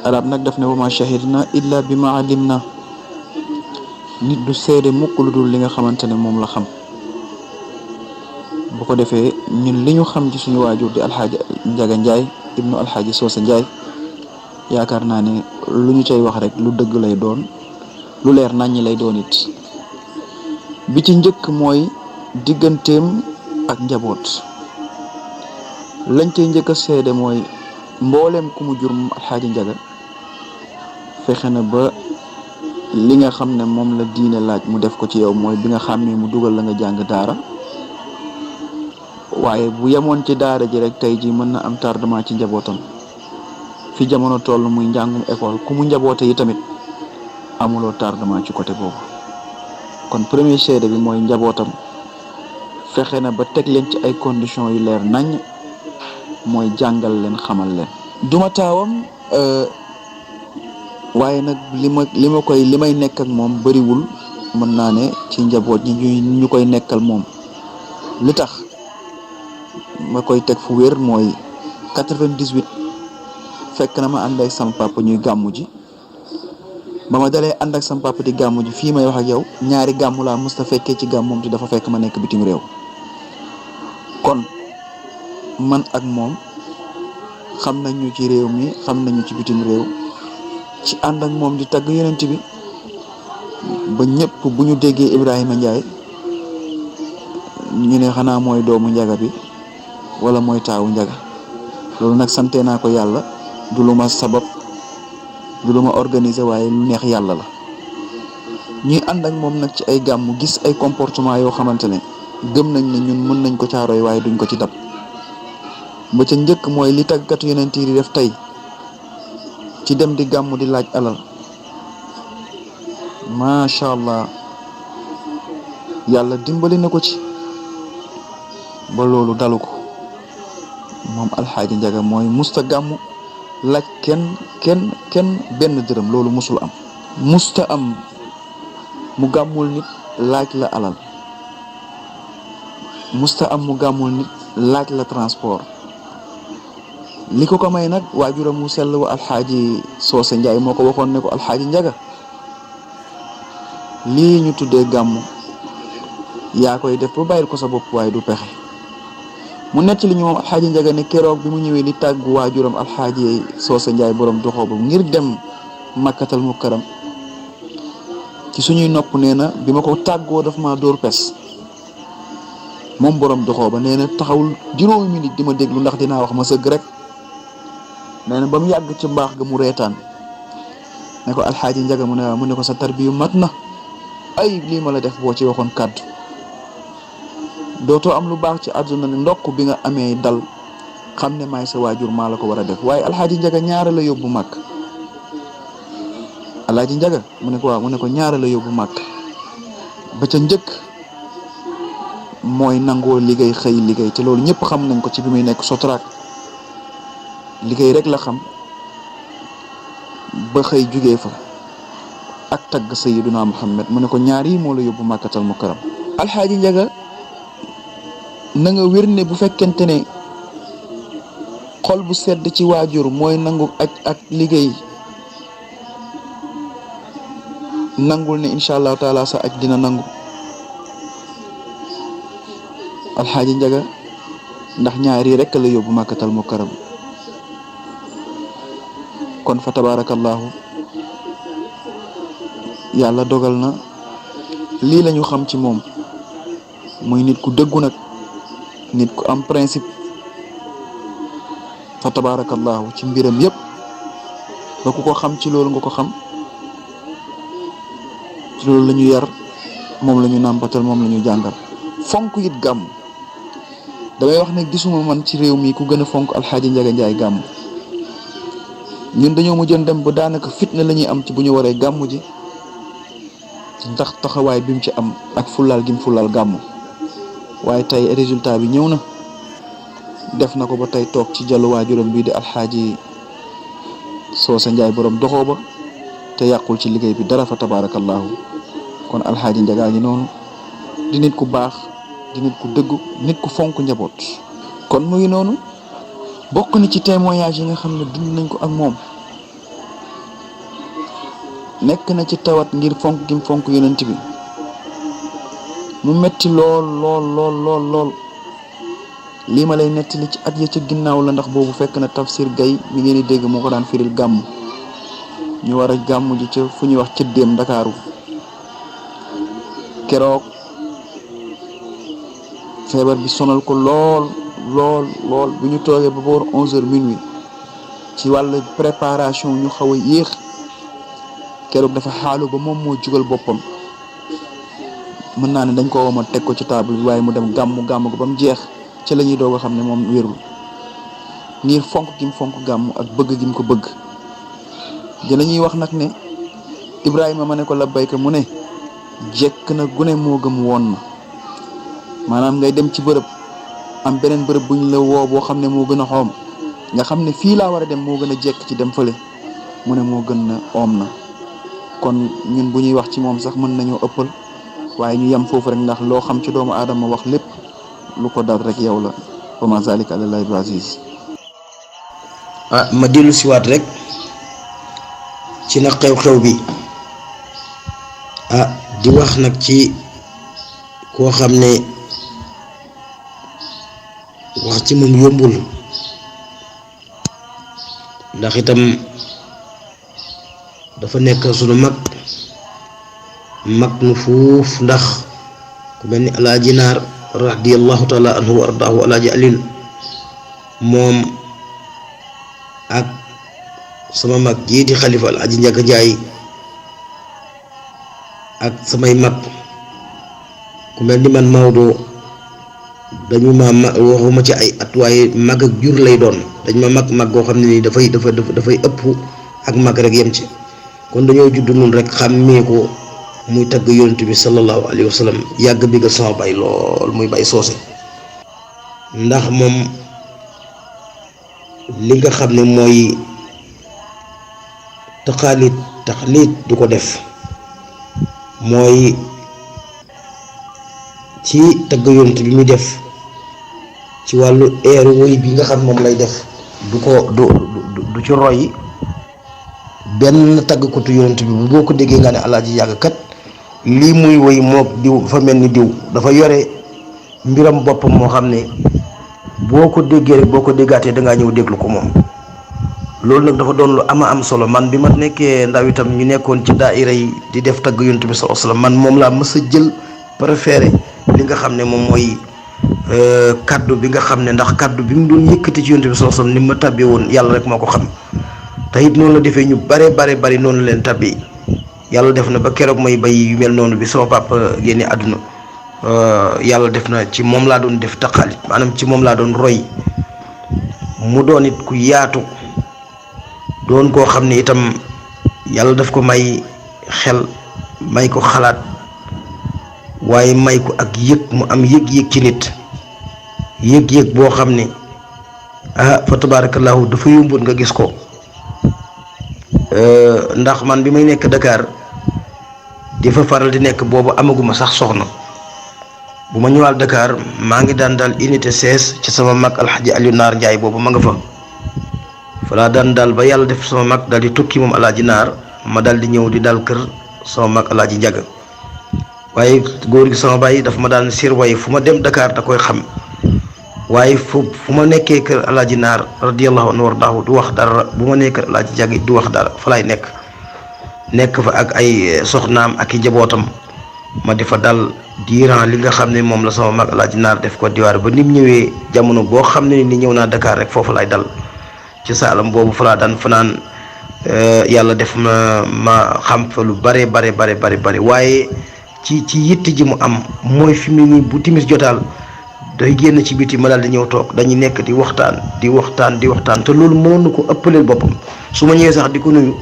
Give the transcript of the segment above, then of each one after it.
arab nag daf ne wa ma shahidna illa bi ma alimna. nit du seede mukk lu dul li nga xamante ne moom la xam. bu ko defee ñun li ñu xam ci suñu waajur di alxaaji Njaga Njaay ibnu alxaaji Soosa Njaay yaakaar naa ne lu ñu cay wax rek lu dëgg lay doon, lu leer naññi lay doon it. bi ci njëkk mooy digganteem ak njaboot. lañ cay njëkk a seede mooy mbooleem ku mu jur alxaaji Njaga fexe na ba li nga xam ne moom la diine laaj mu def ko ci yow, mooy bi nga xam ne mu dugal la nga jàng daara. waaye bu yemoon ci daara ji rek tey ji mën na am tardement ci njabootam. fi jamono toll muy njàngum école ku mu njaboote yi tamit amuloo tardement ci côté boobu. kon premier seede bi mooy njabootam fexe na ba teg leen ci ay conditions yu leer nañ, mooy jàngal leen, xamal leen. duma taawam waaye nag li may nekk ak moom bariwul. mën naa ne ci njaboot ñi ñu koy nekkal moom li tax ma koy teg fu wér mooy 98 fekk na ma ànd ak sama papa ñuy gàmmu ji. ba ma dalee ànd ak sama papa di gàmmu ji fii may wax ak yow ñaari gàmmu laa mës ta fekkee ci gàmmoom te dafa fekk ma nekk bitim réew. kon man ak moom xam nañu ci réew mi, xam nañu ci bitim réew, ci ànd ak moom di tagg yonent bi ba ñëpp bu ñu déggee Ibrahima Ndiaye ñu ne xanaa mooy doomu Njaga bi wala mooy taawu Njaga. loolu nag sante naa ko yàlla, du lu ma sabab, du lu ma organiser, waaye lu neex yàlla la. ñuy ànd ak moom nag ci ay gàmmu gis ay comportement yoo xamante ne gëm nañ ne ñun mën nañ ko caaroy waaye duñ ko ci dab. ba ca njëkk mooy li tàggatu yonent yi di def tey ci dem di gàmmu di laaj alal. macha allah yàlla dimbali na ko ci ba loolu dalu ko. moom alxaaji Njaga mooy musta gàmmu laaj kenn benn dërëm. loolu musul am. musta am mu gàmmul nit laaj la alal. musta am mu gàmmul nit laaj la transport. li ko may nag waajuram mu sell wa alxaaji Soose Njaay moo ko waxoon ne ko alxaaji Njaga lii ñu tuddee gàmmu yaa koy def ba bàyyil ko sa bopp waaye du pexe. mu nekk li ñu moom alxaaji Njaga ne keroog bi mu ñëwee di tàggu waajuram alxaaji Soose Njaay borom doxoo ba ngir dem Makkatal Mukarram ci suñuy nopp nee na bi ma ko tàggoo daf ma dóor pes. moom borom doxoo ba nee na taxawul juróomi minute di ma déglu ndax dinaa wax ma sëgg rek. nee na ba mu yàgg ci mbaax ga mu reetaan ne ko alxaaji Njaga mu ne ko sa tarbiyu mat na. ay lii ma la def boo ci waxoon kàddu dootoo am lu baax ci àdduna ne ndokk bi nga amee dal xam ne maay sa waajur maa la ko war a def. waaye alxaaji Njaga ñaara la yóbbu màkk. alxaaji Njaga mu ne ko waaw mu ne ko ñaara la yóbbu màkk. ba ca njëkk mooy nangoo liggéey xëy liggéey te loolu ñëpp xam nañ ko ci bi muy nekk Sotrac. liggéey rek la xam ba xëy jugee fa ak tagg Sayyiduna Muhammad. mu ne ko ñaar yi moo la yóbbu Makkatal Mukarram. alxaaji Njaga na nga wér ne bu fekkente ne xol bu sedd ci waajur mooy nangu ak liggéey, nangul ne incha allahu taala sa aj dina nangu. alxaaji Njaga ndax ñaar yi rek la yóbbu Makkatal Mukarram. kon fa tabarakallahu yàlla dogal na lii lañu xam ci moom muy nit ku dëggu nag, nit ku am principe. fa tabarakallahu ci mbiram yépp ba ku ko xam ci loolu nga ko xam. ci loolu la ñu yar, moom la ñu nàmpatal, moom la ñu jàngal. fonk it gàmm. damay wax ne gisuma man ci réew mi ku gën a fonk alxaaji Njaga Njaay gàmm. ñun dañoo mujjoon dem ba daanaka fitna la ñuy am ci bu ñu waree gàmmu ji ndax taxawaay bi mu ci am ak fulaal gi mu fulaal gàmmu. waaye tey résultat bi ñëw na, def na ko ba tey toog ci jallu waajuram bii di alxaaji Soose Njaay borom doxoo ba te yàqul ci liggéey bi dara fa tabarakallahu. kon alxaaji Njaga ngi noonu di nit ku baax, di nit ku dëggu, nit ku fonk njaboot. kon mu ngi noonu bokk na ci témoignage yi nga xam ne dund nañ ko ak moom nekk na ci tawat ngir fonk gi mu fonk yonent bi mu metti lool lool lool lool lool lii ma lay nettali ci at ya ca ginnaaw la, ndax boobu fekk na Tafsir Gaye mi ngeen di dégg moo ko daan firil gàmm. ñu war a gàmm ji ca fu ñuy wax cëddeem Ndakaaru. keroog feebar bi sonal ko lool lool lool bu ñu toogee ba boor 11h minuit ci wàllu préparation ñu xaw a yéex. keroog dafa xaalu ba moom moo jugal boppam, mën naa ne dañ ko woma teg ko ci table bi, waaye mu dem gàmm ko ba mu jeex ci la ñuy doog a xam ne moom wérul, ngir fonk gi mu fonk gàmm ak bëgg gi mu ko bëgg. dina ñuy wax nag ne Ibrahima ma ne ko labbayka mu ne jekk na gune moo gëm woon na. maanaam ngay dem ci bërëb am beneen bërëb bu ñu la woo boo xam ne moo gën a xoom, nga xam ne fii laa war a dem moo gën a jekk ci dem fële, mu ne moo gën na oom na. kon ñun bu ñuy wax ci moom sax mën nañoo ëppal, waaye ñu yem foofu rek, ndax loo xam ci doomu aadama wax lépp lu ko dal rek yow la. wa ma zalika alallahi bi aziz. ma dellu siwaat rek ci nag xew-xew bi di wax nag ci koo xam ne wax ci moom yombul, ndax itam dafa nekk sunu mag nu fuuf, ndax ku mel ni alaaji naar radiyallahu taala anhu wa ardaahu, alaaji alin moom ak sama mag jii di xalifa alaaji Njaga Njaay ak samay mag ku mel ni man Maodo dañu ma waxuma ci ay at, waaye mag ak jur lay doon, dañ ma mag goo xam ne nii dafay ëpp ak mag rek yem ci. kon dañoo judd noonu rek xàmmee ko muy tagg yonent bi sallallahu alayhi wa sallam, yàgg bi nga sama bay lool muy bay soose, ndax moom li nga xam ne mooy taxalit du ko def, mooy ci tagg yonent bi muy def ci wàllu eeru woy bi nga xam moom lay def du ci roy benn tàggkatu yonent bi. bu boo ko déggee nga ne alaaji yàgg kat lii muy woy mook diw dafa mel ni diw, dafa yore mbiram boppam moo xam ne boo ko déggee rek boo ko déggaatee dangaa ñëw déglu ko moom. loolu nag dafa doon lu am solo. man bi ma nekkee ndaw itam ñu nekkoon ci daayira yi di def tagg yonent bi sallallahu alayhi wasallam, man moom laa mës a jël préféré li nga xam ne moom mooy kaddu bi nga xam ne, ndax kaddu bi mu doon yëkkati ci yonent bi sallallahu alayhi wasallam ni ma tàbbee woon yàlla rek moo ko xam. te it noonu la defee ñu bari noonu leen tabbi, yàlla def na ba keroog may bay yu mel noonu bi sama papa génne àdduna, yàlla def na ci moom laa doon def taqalit, maanaam ci moom laa doon roy. mu doon it ku yaatu, doon koo xam ne itam yàlla daf ko may xel, may ko xalaat, waaye may ko ak yëg, mu am yëg-yëg ci nit, yëg-yëg boo xam ne fa tabarakallahu dafa yomboon nga gis ko. ndax man bi may nekk Dakar di fa faral di nekk boobu amaguma sax soxna, bu ma ñëwaal Dakar maa ngi daan daal unité 16 ci sama mag alxaji Aliou Naar Njaay, boobu ma nga fa laa daan daal ba yàlla def sama mag daal di tukki moom alaaji Naar, ma daal di ñëw di daal kër sama mag alaaji Njaga. waaye góor gi sama baay daf ma daan sirwaye fu ma dem Dakar da koy xam, waaye fu ma nekkee kër alaaji Naar radiyallahu anhu wardaahu du wax dara, bu ma nekkee kër alaaji Njaga du wax dara, fa laay nekk fa ak ay soxnaam ak i njabootam, ma di fa dal diiran li nga xam ne moom la sama mag alaaji Naar def ko diwaar ba ni mu ñëwee jamono boo xam ne ni ñëw naa Dakar rek foofu laay dal ci saalam boobu fa laa daan fanaan. yàlla def ma xam fa lu bare, waaye ci yitte ji mu am mooy fi mu nii bu timis jotaal day génn ci biti ma daal di ñëw toog, dañuy nekk di waxtaan te loolu mënoon na ko ëppaleel boppam. su ma ñëwee sax di ko nuyu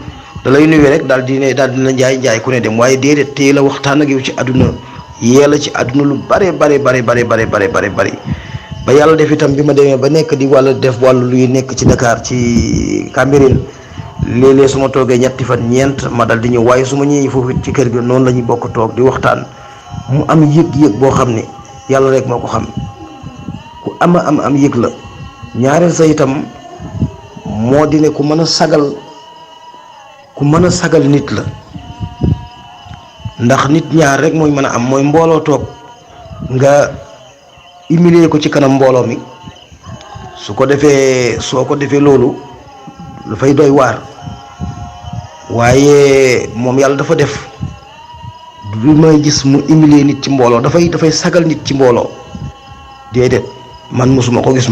da lay nuyu rek daal dina njaay ku ne dem, waaye déedéet tey la waxtaan ak yow ci àdduna, yeela ci àdduna lu bare ba yàlla def itam bi ma demee ba nekk di def wàllu luy nekk ci Dakar ci Cambérène, léeg-léeg su ma toogee ñetti fan ñeent ma dal di ñëw, waaye su ma ñëwee foofu ci kër gi noonu la ñuy bokk toog di waxtaan. mu am yëg-yëg boo xam ne yàlla rek moo ko xam, ku am yëg la. ñaareel sa itam moo di ne ku mën a sagal nit la, ndax nit ñaar rek mooy mën a am, mooy mbooloo toog nga humilier ko ci kanam mbooloo mi, soo ko defee loolu dafay doy waar. waaye moom yàlla dafa def du may gis mu humilier nit ci mbooloo, dafay sagal nit ci mbooloo. déedéet, man mosuma ko gis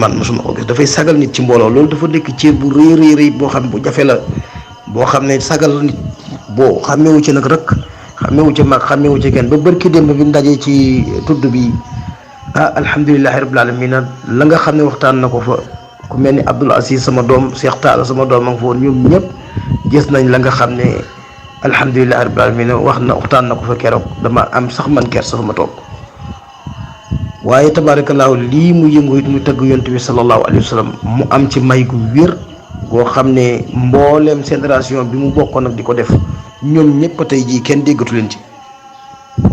dafay sagal nit ci mbooloo. loolu dafa nekk cër bu rëy boo xam bu jafe la, boo xam ne sagal nit boo xàmmeewu ci nag rek, xàmmeewu ci mag, xàmmeewu ci kenn. ba bërki démb bi ndaje ci tudd bi alhamdulilahi rabbil alamin la nga xam ne waxtaan na ko fa ku mel ni Abdoul Aziz sama doom, Cheikh Talla sama doom ma nga fa woon, ñoom ñëpp gis nañ la nga xam ne alhamdulilahi rabbil alamin waxtaan na ko fa keroog. dama am sax man kersa fa ma toog. waaye tabaarakallaahu lii mu yëngu it mu tëgg yonent bi sallallahu alayhi wa sallam mu am ci may gu wér goo xam ne mbooleem génération bi mu bokkoon nag di ko def ñoom ñëpp tey jii kenn déggatu leen ci.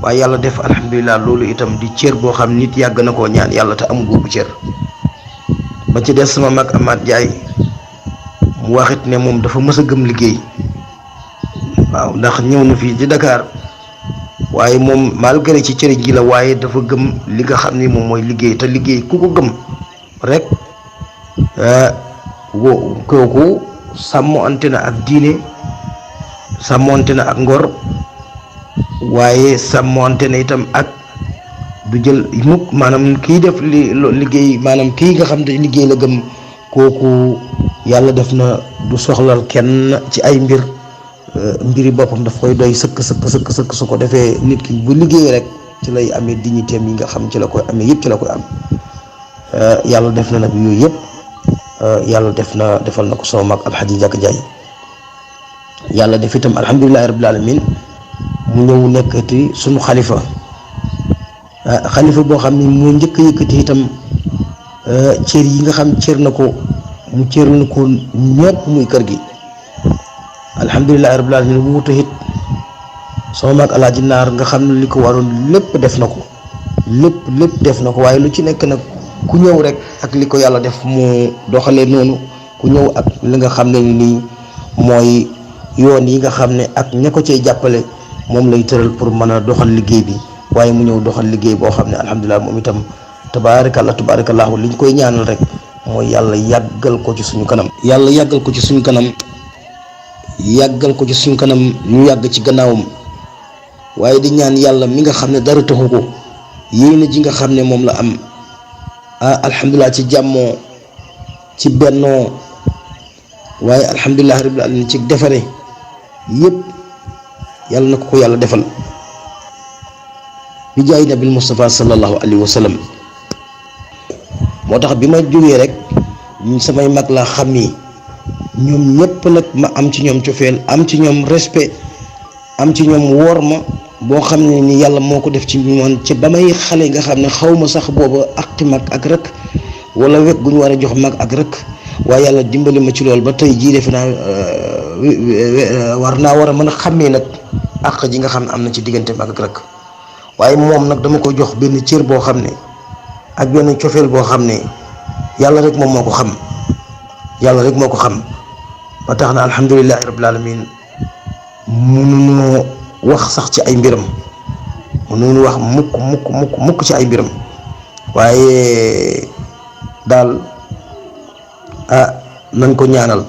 waaye yàlla def alhamdulilah loolu itam di cër boo xam nit yàgg na koo ñaan yàlla te amul boobu cër. ba ci des sama mag Amath Ndiaye mu waxit ne moom dafa mës a gëm liggéey. waaw ndax ñëw na fii ci Dakar waaye moom malgré ci cëriñ gi la, waaye dafa gëm li nga xam ni moom mooy liggéey. te liggéey ku ko gëm rek kooku sàmmoonte na ak diine, sàmmoonte na ak ngor, waaye sàmmoonte na itam ak du jël mukk maanaam kii def liggéey, maanaam kii nga xam ne liggéey la gëm, kooku yàlla def na du soxlal kenn ci ay mbiri boppam, daf koy doy sëkk su ko defee nit ki bu liggéey rek ci lay amee dignité yi nga xam ci la koy amee yëpp ci la koy am. yàlla def na nag yooyu yëpp yàlla defal na ko sama mag Alxaaji Njaga Njaay. yàlla def itam alhamdulilahi rabbil alamin mu ñëw nekkati suñu xalifa boo xam ne moo njëkk a yëkkati itam cër yi nga xam cër na ko mu cëral na ko ñëpp muy kër gi. alhamdulilahi rabbil alamin mu wuute it sama mag Alaaji Naar nga xam ne li ko waroon lépp def na ko, lépp def na ko. waaye lu ci nekk nag ku ñëw rek ak li ko yàlla def mu doxalee noonu, ku ñëw ak li nga xam ne nii mooy yoon yi nga xam ne ak ña ko cay jàppale moom lay tëral pour mën a doxal liggéey bi. waaye mu ñëw doxal liggéey boo xam ne alhamdulilah moom itam tabaarakallaahu liñ koy ñaanal rek mooy yàlla yàggal ko ci suñu kanam. yàggal ko ci suñu kanam ñu yàgg ci gannaawam. waaye di ñaan yàlla mi nga xam ne dara taxu ko, yéene ji nga xam ne moom la am alhamdulilah ci jàmmoo, ci bennoo, waaye alhamdulilah rabbil alamin ci defare yëpp yàlla na ko yàlla defal bi jaay nabil Mustafa sallallahu alayhi wa sallam. moo tax bi ma jógee rek samay mag laa xam yi ñoom ñëpp nag ma am ci ñoom cofeel, am ci ñoom respect, am ci ñoom woor ma boo xam ne ni yàlla moo ko def ci man ci ba may xale nga xam ne xaw ma sax booba aqi mag ak rek wala wekk gu ñu war a jox mag ak rek. waaye yàlla dimbali ma ci loolu ba tey jii defe naa war a mën a xàmmee nag àq ji nga xam ne am na ci diggante mag ak rek. waaye moom nag dama ko jox benn cër boo xam ne ak benn cofeel boo xam ne yàlla rek moom moo ko xam, ba tax na alhamdulilahi rabbil alamin mënuñoo wax sax ci ay mbiram, mënuñu wax mukk ci ay mbiram. waaye daal nañ ko ñaanal,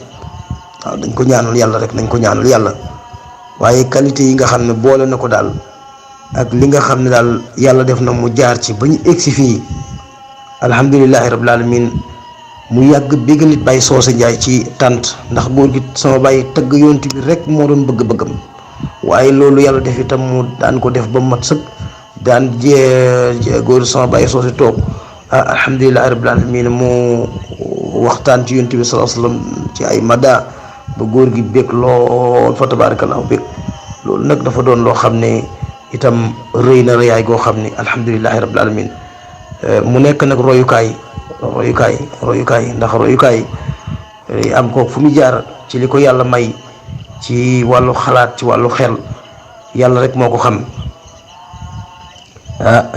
waaw dañ ko ñaanal yàlla rek, nañ ko ñaanal yàlla. waaye qualité yi nga xam ne boole na ko daal ak li nga xam ne daal yàlla def na mu jaar ci ba ñu egsi fii alhamdulilahi rabbil alamin mu yàgg bégg nit Baye Soose Njaay ci tànt, ndax góor gi sama bàyyi tëgg yonent bi rek moo doon bëgg-bëggam. waaye loolu yàlla def itam mu daan ko def ba mat sëkk, daan góor sama Baye Soose toog alhamdulilahi rabbil alamin mu waxtaan ci yonent bi sallallahu alayhi wasallam ci ay mada ba góor gi bég lool fa tabarakallahu bég. loolu nag dafa doon loo xam ne itam rëy na rëyaay goo xam ne alhamdulilahi rabbil alamin mu nekk nag royukaay ndax royukaay am ko fu mu jaar ci li ko yàlla may ci wàllu xalaat, ci wàllu xel, yàlla rek moo ko xam.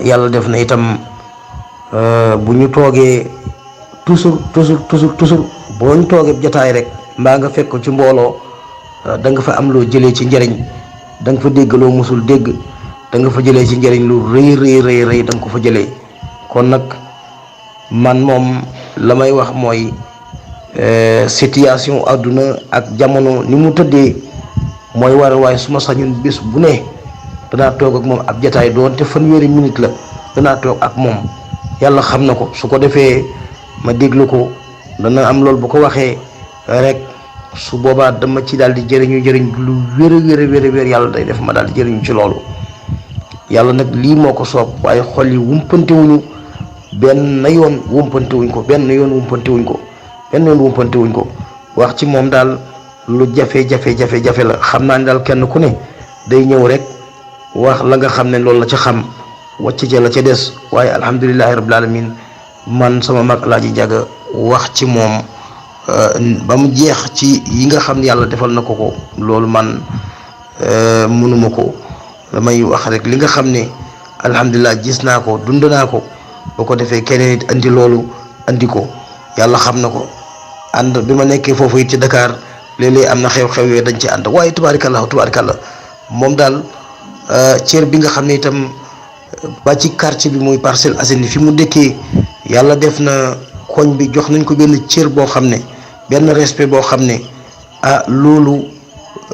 yàlla def na itam bu ñu toogee toujours boo ñu toogee jotaay rek mbaa nga fekk ko ci mbooloo da nga fa am loo jëlee ci njëriñ, da nga fa dégg loo musul dégg, da nga fa jëlee ci njëriñ lu rëy rëy rëy da nga ko fa jëlee. kon nag man moom la may wax mooy situation àdduna ak jamono ni mu tëddee mooy waral waaye su ma sañoon bés bu ne danaa toog ak moom ab jataay doonte fanweeri minute la danaa toog ak moom. yàlla xam na ko su ko defee ma déglu ko dana am loolu bu ko waxee rek su boobaa dama ci daal di jëriñu lu wér a wér yàlla day def ma daal di jëriñu ci loolu. yàlla nag lii moo ko soob waaye xol yi wumpante wuñu benn yoon wumpante wuñ ko benn yoon wumpante wuñ ko wax ci moom daal lu jafe la xam naa ne daal kenn ku ne day ñëw rek wax la nga xam ne loolu la ca xam wàcc ca la ca des waaye alhamdulilahi rabbil alamin man sama mag Alaaji Njaga wax ci moom ba mu jeex ci yi nga xam ne yàlla defal na ko loolu man mënuma ko. damay wax rek li nga xam ne alhamdulilah gis naa ko dund naa ko boo ko defee keneen it andi loolu andi ko yàlla xam na ko. ànd bi ma nekkee foofu it ci Dakar léeg-léeg am na xew-xew yooyu dañ ci ànd waaye tubaarikàlla moom daal cër bi nga xam ne itam ba ci quartier bi muy Parcelles Assainies fi mu dëkkee yàlla def na koñ bi jox nañ ko benn cër boo xam ne benn respect boo xam ne loolu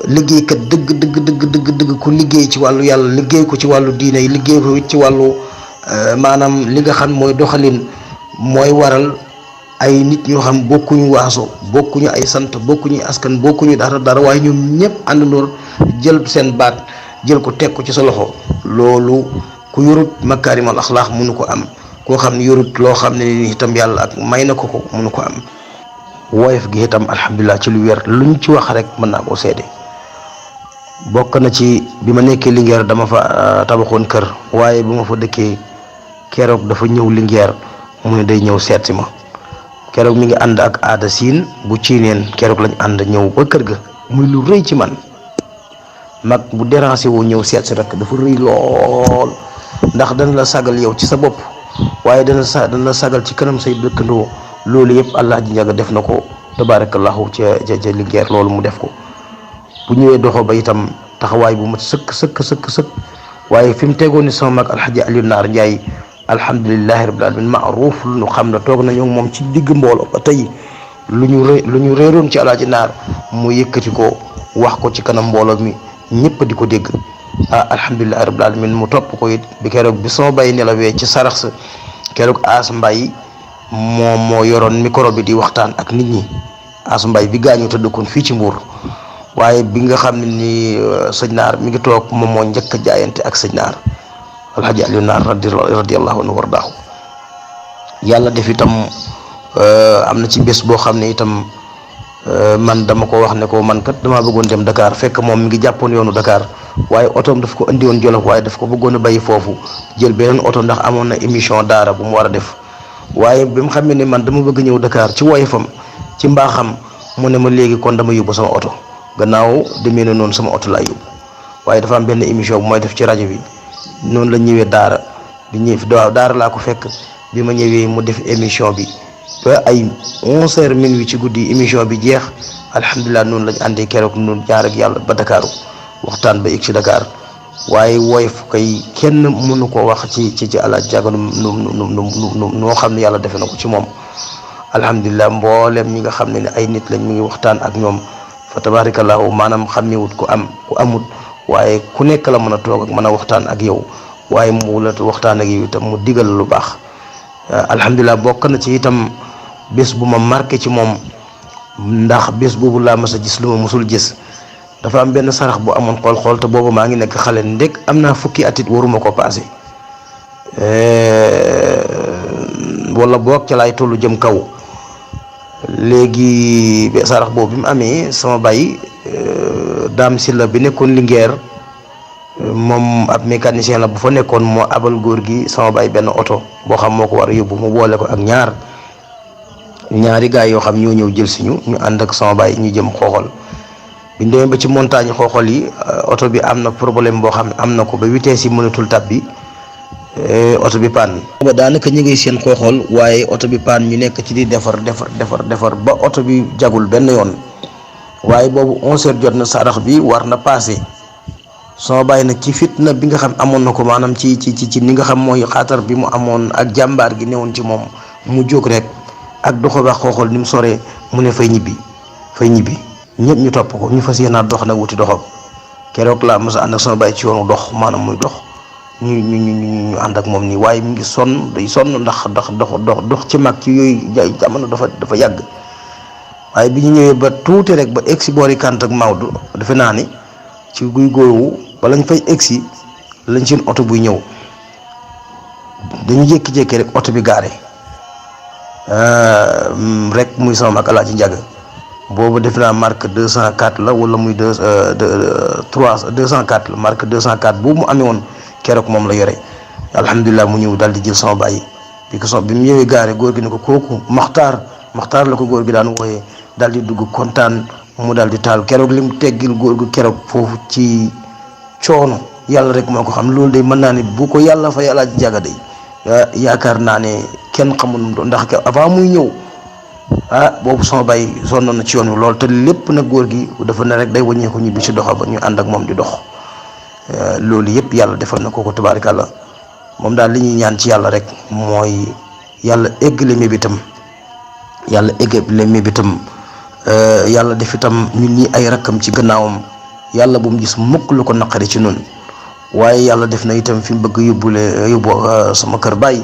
liggéeykat dëgg ku liggéey ci wàllu yàlla liggéey ko ci wàllu diine yi liggéey ko ci wàllu maanaam li nga xam mooy doxalin mooy waral ay nit ñoo xam bokkuñu waaso bokkuñu ay sant bokkuñu askan bokkuñu dara waaye ñoom ñëpp àndandoor jël seen baat jël ko teg ko ci sa loxo loolu ku yorut makaarimal axlaax mënu ko am. koo xam ne yorut loo xam ne ni itam yàlla ak may na ko mënu ko am. woyof gi itam alhamdulilah ci lu wér luñ ci wax rek mën naa koo seede. bokk na ci bi ma nekkee Linguère dama fa tabaxoon kër waaye bu ma fa dëkkee keroog dafa ñëw Linguère mu ne day ñëw seet si ma keroog mi ngi ànd ak aada siin bu ciineen keroog lañ ànd ñëw ba kër ga muy lu rëy ci man. mag bu dérangé woo ñëw seet si rek dafa rëy lool ndax dana la sagal yow ci sa bopp waaye dana la sagal ci kanam say dëkkandoo loolu yëpp Alaaji Njaga def na ko tabaarakallahu ca Linguère loolu mu def ko. bu ñëwee doxo ba itam taxawaay bu mat sëkk waaye fi mu tegoon ni sama mag Alxaji Aliou Naar Ndiaye alhamdulilahi rabbil alamin maaruuf lu ñu xam ne toog nañu moom ci digg mbooloo ba tey lu ñu réeroon ci Alaaji Naar mu yëkkati ko wax ko ci kanam mbooloo mi ñëpp di ko dégg. alhamdulilahi rabbil alamin mu topp ko it bi keroog bi sama bay nelawee ci sarax sa keroog As Mbay moom moo yoroon micro bi di waxtaan ak nit ñi As Mbay bi gaañu te dëkkoon fii ci Mbuur. waaye bi nga xam ne ni sëñ Naar mi ngi toog moom moo njëkk a jaayante ak sëñ Naar Alxaji Aliou Naar radiyallahu anhu wardaahu. yàlla def itam am na ci bés boo xam ne itam man dama ko wax ne ko man kat damaa bëggoon dem Dakar fekk moom mi ngi jàppoon yoonu Dakar waaye otoom daf ko andi woon Jolof waaye daf ko bëggoon a bàyyi foofu jël beneen oto ndax amoon na émission daara bu mu war a def waaye bi mu xam ne man dama bëgg ñëw Dakar ci woyofam ci mbaaxam mu ne ma léegi kon dama yóbbu sama oto. gannaaw demee na noonu sama oto laa yóbbu waaye dafa am benn émission bu may def ci rajo bi noonu la ñëwee daara bi ñëw daara laa ko fekk bi ma ñëwee mu def émission bi ba ay 11h minuit ci guddi émission bi jeex alhamdulilah noonu lañ àndee keroog noonu jaar ak yàlla ba Dakar waxtaan ba yegg ci Dakar waaye woyof kay kenn mënu ko wax ci Alaaji Njaga noo xam ne yàlla defe na ko ci moom alhamdulilah mboolem ñi nga xam ne ay nit lañ mi ngi waxtaan ak ñoom. fa tabarakallahu maanaam xamewut ku amut waaye ku nekk la mën a toog ak mën a waxtaan ak yow waaye mu la waxtaan ak yow itam mu digal lu baax alhamdulilah bokk na ci itam bés bu ma marqué ci moom ndax bés boobu laa mas a gis lu ma musul gis dafa am benn sarax bu amoon xool te boobu maa ngi nekk xale ndek am naa fukki atit waruma ko passé wala boog ca laay tollu jëm kaw. léegi sarax boobu bi mu amee sama baay daam si la bi nekkoon Linguère moom ab mécanicien la bu fa nekkoon moo abal góor gi sama baay benn oto boo xam moo ko war a yóbbu mu boole ko ak ñaari gaay yoo xam ñoo ñëw jël si ñu ànd ak sama baay ñu jëm Xooxol bi ñu demee ba ci montagne Xooxol yi oto bi am na problème boo xam ne am na ko ba vitesse yi mënatul tab bi oto bi paan ba daanaka ñu ngi seen Xooxol waaye oto bi paan ñu nekk ci di defar ba oto bi jagul benn yoon waaye boobu 11h jot na sarax bi war na passé sama bàyyi nag ci fitna bi nga xam amoon na ko maanaam ci ni nga xam mooy xaatar bi mu amoon ak jàmbaar gi newoon ci moom mu jóg rek ak doxo ba xooxal ni mu soree mu ne fay ñibbi ñëpp ñu topp ko ñu fas yéenaat dox nag wuti doxam keroog laa mos a ànd ak sama bàyyi ci yoonu dox maanaam muy dox ñu ànd ak moom nii waaye mi ngi sonn day sonn ndax dox ci mag ci yooyu jamono dafa yàgg. waaye bi ñu ñëwee ba tuuti rek ba egsi boori kant ak Maodo defe naa ni ci guy góowu bala ñu fay egsi lañ seen oto buy ñëw dañu jékki-jékki rek oto bi gaare rek muy sama mag Alaaji Njaga boobu defe naa marque 204 la wala muy 204 la marque 204 boobu mu amee woon keroog moom la yore alhamdulilah mu ñëw daal di jël sama bàyyi bi mu ñëwee gaare góor gi ne ko kooku maxtaar la ko góor gi daan wooyee daal di dugg kontaan mu daal di taal keroog lim teggil góor gu keroog foofu ci coono yàlla rek moo ko xam loolu de mën naa ne bu ko yàlla fa yàlla jaga day yaakaar naa ne kenn xamul doon ndax avant muy ñëw boobu sama bàyyi sonn na ci yoon wi loolu te lépp nag góor gi dafa ne rek day wàññeeku ñibbi ci doxa ba ñu ànd ak moom di dox loolu yëpp yàlla defal na ko tabaarikàlla moom daal li ñuy ñaan ci yàlla rek mooy yàlla eggale mébétam yàlla def itam ñun ñi ay rakkam ci gannaawam yàlla bu mu gis mukk lu ko naqari ci noonu waaye yàlla def na itam fi mu bëgg yóbbu sama kër baay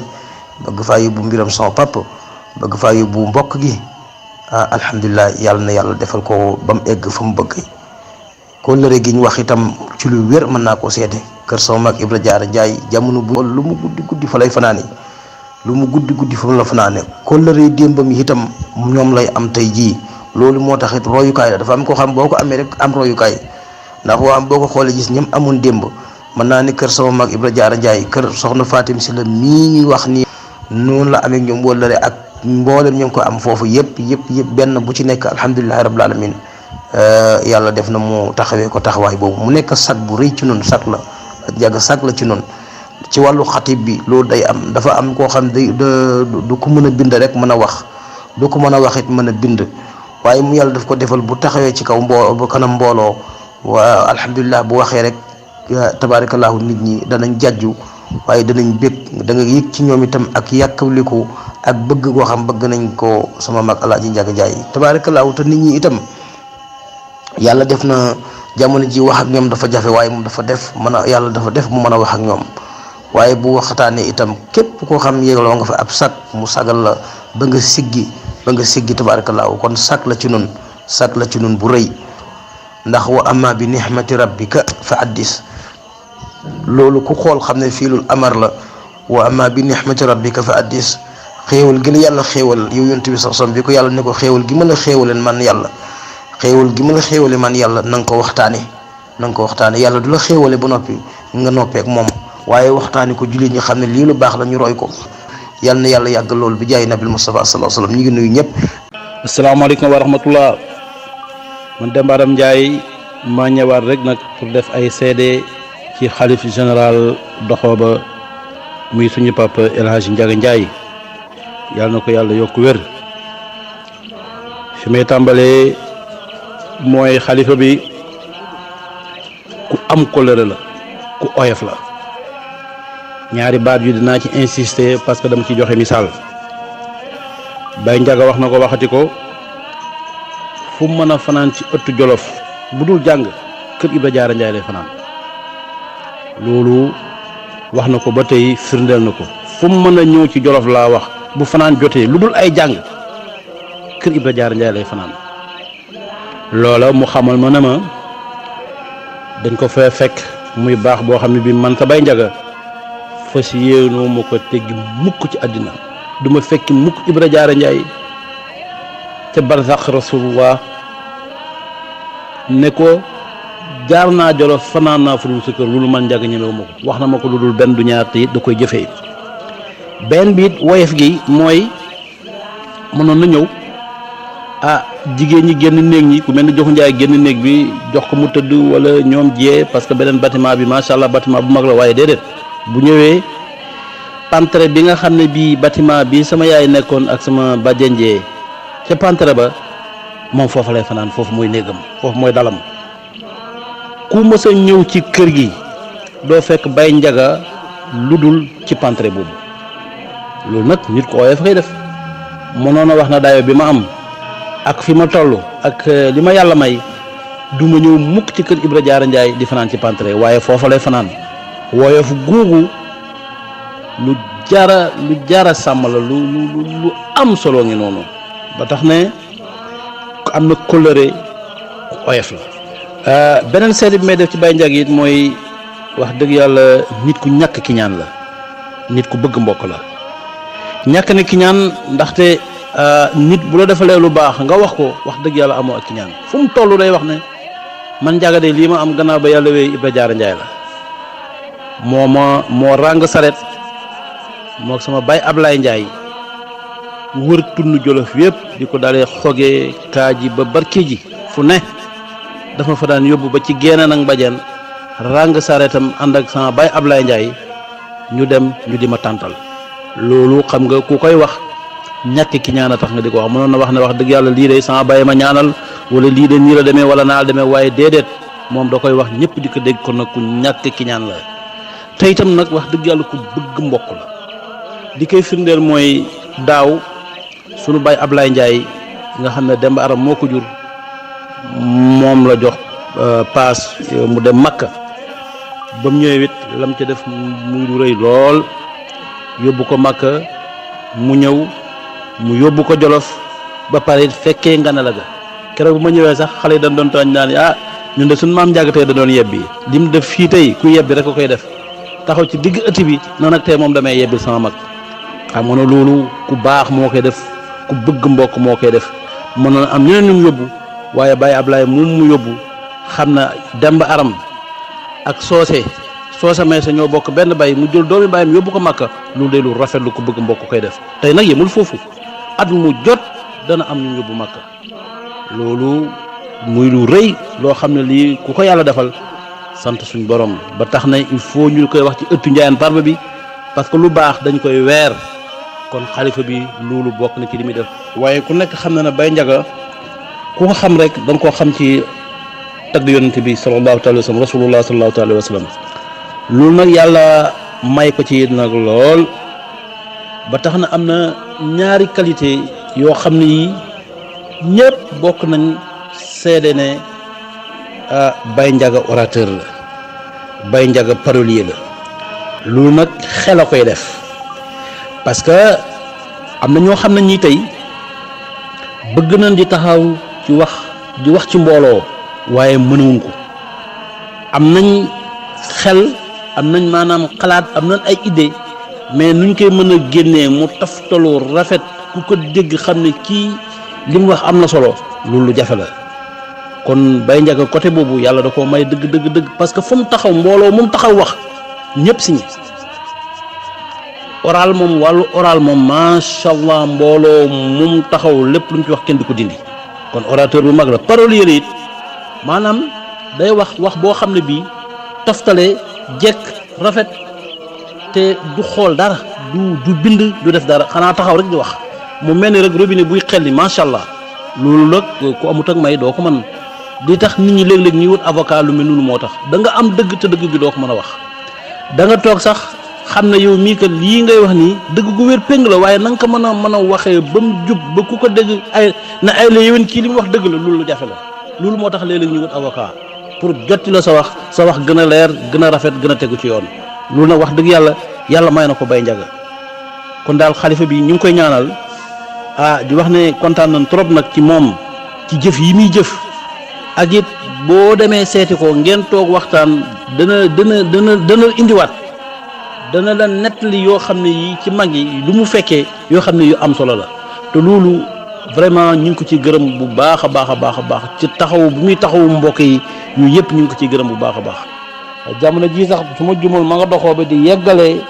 bëgg faa yóbbu mbiram sama papa bëgg faa yóbbu mbokk gi alhamdulilah yàlla na yàlla defal ko ba mu egg fa mu bëgg ko lëre gi ñu wax itam ci lu wér mën naa koo seede kër sama mag Ibra Jaara Njaay jamono bu lu mu guddi fa lay fanaani lu mu guddi fa mu la fanaane kóllëre démbam yi itam ñoom lay am tey jii loolu moo tax it royukaay la dafa am ko xam boo ko amee rek am royukaay ndax boo ko xoolee gis ñoom amoon démb mën naa ni kër sama mag Ibra Jaara Njaay kër soxna Fatim si la mii ñuy wax ni noonu la amee ñoom wóllëre ak mboolem ñu ngi ko am foofu yëpp benn bu ci nekk alhamdulilahi rabbil alamin yàlla def na mu taxawee ko taxawaay boobu mu nekk sag bu rëy ci noonu sag la jàgg sag la ci noonu ci wàllu xatib bi loolu day am dafa am koo xam day du ko mën a bind rek mën a wax du ko mën a wax it mën a bind waaye mu yàlla daf ko defal bu taxawee ci kaw bu kanam mbooloo waa alhamdulilah bu waxee rek tabaarakallahu nit ñi danañ jàjju waaye danañ bég da nga yëg ci ñoom itam ak yàkkawliku ak bëgg koo xam bëgg nañ ko sama mag Alaaji Njaga Njaay tabaarakallahu te nit ñi itam yàlla def na jamono ji wax ak ñoom dafa jafe waaye moom yàlla dafa def mu mën a wax ak ñoom waaye bu waxtaanee itam képp koo xam yéegaloo nga fa ab sag mu sagal la ba nga siggi tabaarakallaahu kon sag la ci nun bu rëy ndax wa amma bi nihmati rabbika fa addis loolu ku xool xam ne fiilul amar la wa amma bi nihmati rabbika fa addis xéewal gi la yàlla xéewal yow yonent bi sax som bi ko yàlla ne ko xéewal gi ma la xéewaleen man yàlla na nga ko waxtaane yàlla du la xéewale ba noppi nga noppeek moom waaye waxtaani ko jullit ñi xam ne lii lu baax la ñu roy ko yal na yàlla yàgg loolu bi jaay nabil Mustafa sallallahu alayhi wasallam ñu ngi nuyu ñëpp. asalaamaaleykum wa rahmatullah man Demba Adam Ndiaye maa ñëwaat rek nag pour def ay seede ci xalif général Doxooba muy suñu papa El Hadj Njaga Njaay yàlla na ko yàlla yokk wér fi may tàmbalee mooy xalifa bi ku am kóllëre la ku oyof la. ñaari baat yu dinaa ci insister parce que dama ci joxe misaal Baye Njaga wax na ko waxati ko fu mu mën a fanaan ci ëttu Jolof bu dul jàng kër Ibra Jaara Njaay lay fanaan loolu wax na ko ba tey firndeel na ko fu mu mën a ñëw ci Jolof laa wax bu fanaan jotee lu dul ay jàng kër Ibra Jaara Njaay lay fanaan loola mu xamal ma ne ma dañ ko fee fekk muy baax boo xam ne bi man sa Baye Njaga fas yéenoo ma ko teggi mukk ci àddina du ma fekki mukk Ibra Jaara Njaay ca barsax rasulullah ne ko jaar naa Jolof fanaan naa fu dul sa kër loolu man Njaga ñemewu ma ko wax na ma ko lu dul benn du ñaar te it da koy jëfee benn biit woyof gi mooy mënoon na ñëw jigéen ñi génn néeg ñi ku mel ni Joxu Njaay génn néeg bi jox ko mu tëdd wala ñoom jiyee parce que beneen bâtiment bi macha allah bâtiment bu mag la waaye déedéet bu ñëwee pantre bi nga xam ne bii bâtiment bi sama yaay nekkoon ak sama bàjjenjee ca pantre ba moom foofu lay fanaan foofu mooy néegam foofu mooy dalam ku mës a ñëw ci kër gi doo fekk Baye Ndiaga lu dul ci pantre boobu loolu nag nit ko ooyee fa koy def mënoon a wax na dayo bi ma am ak fi ma toll ak li ma yàlla may du ma ñëw mukk ci kër Ibra Diarra Ndiaye di fanaan ci pantre waaye foofa lay fanaan woyofu googu lu jara sàmm la lu am solo ngi noonu ba tax ne am na kóllëre ku oyof la beneen seede bi may def ci Baye Ndiaga it mooy wax dëgg yàlla nit ku ñàkk ki ñaan la nit ku bëgg mbokk la ñàkk ne ki ñaan ndaxte nit bu la defalee lu baax nga wax ko wax dëgg yàlla amoo ak ki ñaan fu mu toll day wax ne man Ndiaga de lii ma am gannaaw ba yàlla wéy Ibra Diarra Ndiaye la moo ràng saret moo sama Baye Ablaye Ndiaye wër tund Jolof yëpp di ko dalee xogee kaaji ba barke ji fu ne dafa fa daan yóbbu ba ci génne nag mbajeen ràng saretam ànd ak sama Baye Ablaye Ndiaye ñu dem ñu di ma tàntal loolu xam nga ku koy wax ñàkk ki ñaan a tax nga di ko wax mënoon na wax ne wax dëgg yàlla lii de sama Baye ma ñaanal wala lii de nii la demee wala naa la demee waaye déedéet moom da koy wax ñëpp di ko dégg kon nag ku ñàkk ki ñaan la te itam nag wax dëgg yàlla ku bëgg mbokk la di koy firndeel mooy daaw sunu Baye Ablaye Ndiaye nga xam ne Demba Aram moo ko jur moom la jox paas mu dem Makka ba mu ñëwee it lam ca def muy lu rëy lool yóbbu ko Makka mu ñëw mu yóbbu ko Jolof ba pare fekkee nga ne la ga keroog bu ma ñëwee sax xale yi dañ doon tooñ naan ñun de suñu maam Ndiaga tey da doon yebbi li mu def fii tey ku yebbi rek ko koy def taxaw ci digg ëtt bi noonu nag tey moom damay yebbil sama mag xam nga ne loolu ku baax moo koy def ku bëgg mbokk moo koy def mënoon am ñeneen ñu mu yóbbu waaye Baye Ablaye moom mu yóbbu xam na Demba Aram ak soose may sa ñoo bokk benn bay mu jël doomi bayam yóbbu ko Makka loolu de lu rafet lu ko bëgg mbokk koy def tey nag yemul foofu at mu jot dana am ñu yóbbu Makka loolu muy lu rëy loo xam ne lii ku ko yàlla defal sant suñ borom ba tax na il faut ñu koy wax ci ëttu Ndiayène Farba bi parce que lu baax dañ koy weer kon xalifa bi loolu bokk na ci li muy def waaye ku nekk xam na ne Baye Ndiaga ku ko xam rek da nga koo xam ci tagg yonent bi sallallahu taala wa sallam rasulullah sallallahu taala wa sallam loolu nag yàlla may ko ci nag lool ba tax na am na ñaari qualité yoo xam ne yi ñëpp bokk nañ seede ne Baye Ndiaga orateur la Baye Ndiaga parolier la loolu nag xel a koy def parce que am na ñoo xam ne ñii tey bëgg nañ di taxaw ci wax ci mbooloo waaye mënuwuñ ko am nañ xel am nañ maanaam xalaat am nañ ay idée mais nuñ koy mën a génnee mu taftaloo rafet ku ko dégg xam ne kii li mu wax am na solo loolu lu jafe la kon Baye Ndiaga côté boobu yàlla da koo may dëgg parce que fu mu taxaw mbooloo mu taxaw wax ñëpp si ñi oral moom wàllu oral moom macha allah mbooloo mu taxaw lépp lu mu ci wax kenn di ko dindi kon orateur bu mag la parolier it maanaam day wax boo xam ne bii toftale jekk rafet te du xool dara du bind du def dara xanaa taxaw rek di wax mu mel ni rek robinet buy xelli macha allah loolu nag ku amut ak may doo ko mën di tax nit ñi léeg-léeg ñuy wut avocat lu mel noonu moo tax da nga am dëgg te dëgg gi doo ko mën a wax da nga toog sax xam ne yow mii kat lii ngay wax nii dëgg gu wér péng la waaye na nga ko mën a waxee ba mu jub ba ku ko dégg ay la yéwén kii li mu wax dëgg la loolu lu jafe la loolu moo tax léeg-léeg ñu wut avocat pour jotti la sa wax gën a leer gën a rafet gën a tegu ci yoon loolu nag wax dëgg yàlla may na ko Baye Ndiaga kon daal xalifa bi ñu ngi koy ñaanal di wax ne kontaan nañ trop nag ci moom ci jëf yi muy jëf ak it boo demee seeti ko ngeen toog waxtaan dana indiwaat dana la nettali yoo xam ne yi ci mag yi lu mu fekkee yoo xam ne yu am solo la te loolu vraiment ñu ngi ko ci gërëm bu baax a baax ci taxaw bu muy taxawu mbokk yi yu yëpp ñu ngi ko ciy gërëm bu baax a baax. jamono ji sax su ma jumul ma nga doxoo ba di yeggale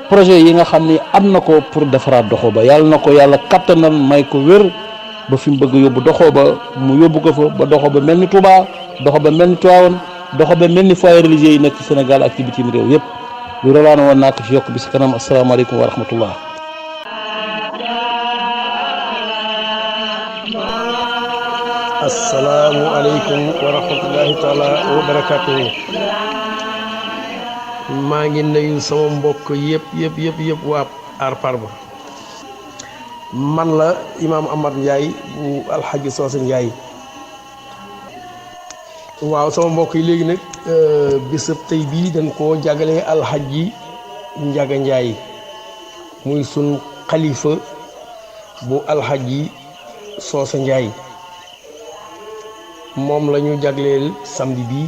projet yi nga xam ne am na ko pour defaraat doxoo ba yàlla na ko yàlla kattanal may ko wér ba fi mu bëgg yóbbu doxoo ba mu yóbbu ko fa ba doxoo ba mel ni Touba doxoo ba mel ni Tivaouane doxoo ba mel ni foyer religieux yi nekk ci Sénégal ak ci bitim réew yëpp lu rawaana woon naa ko ci yokk bi si kanam asalaamaaleykum wa rahmatullah. asalaamualeykum wa rahmatullahi taala wa barakatuhu. maa ngi nuyu sama mbokk yëpp waa Aar Parba. man la imaam Amar Ndiaye bu alxaji Soose Ndiaye. waaw sama mbokk yi léegi nag bisab tey bii dañ koo jagalee alxaji Njaga Ndiaye muy sun xalifa bu alxaji Soose Ndiaye. moom la ñu jagleel samedi bi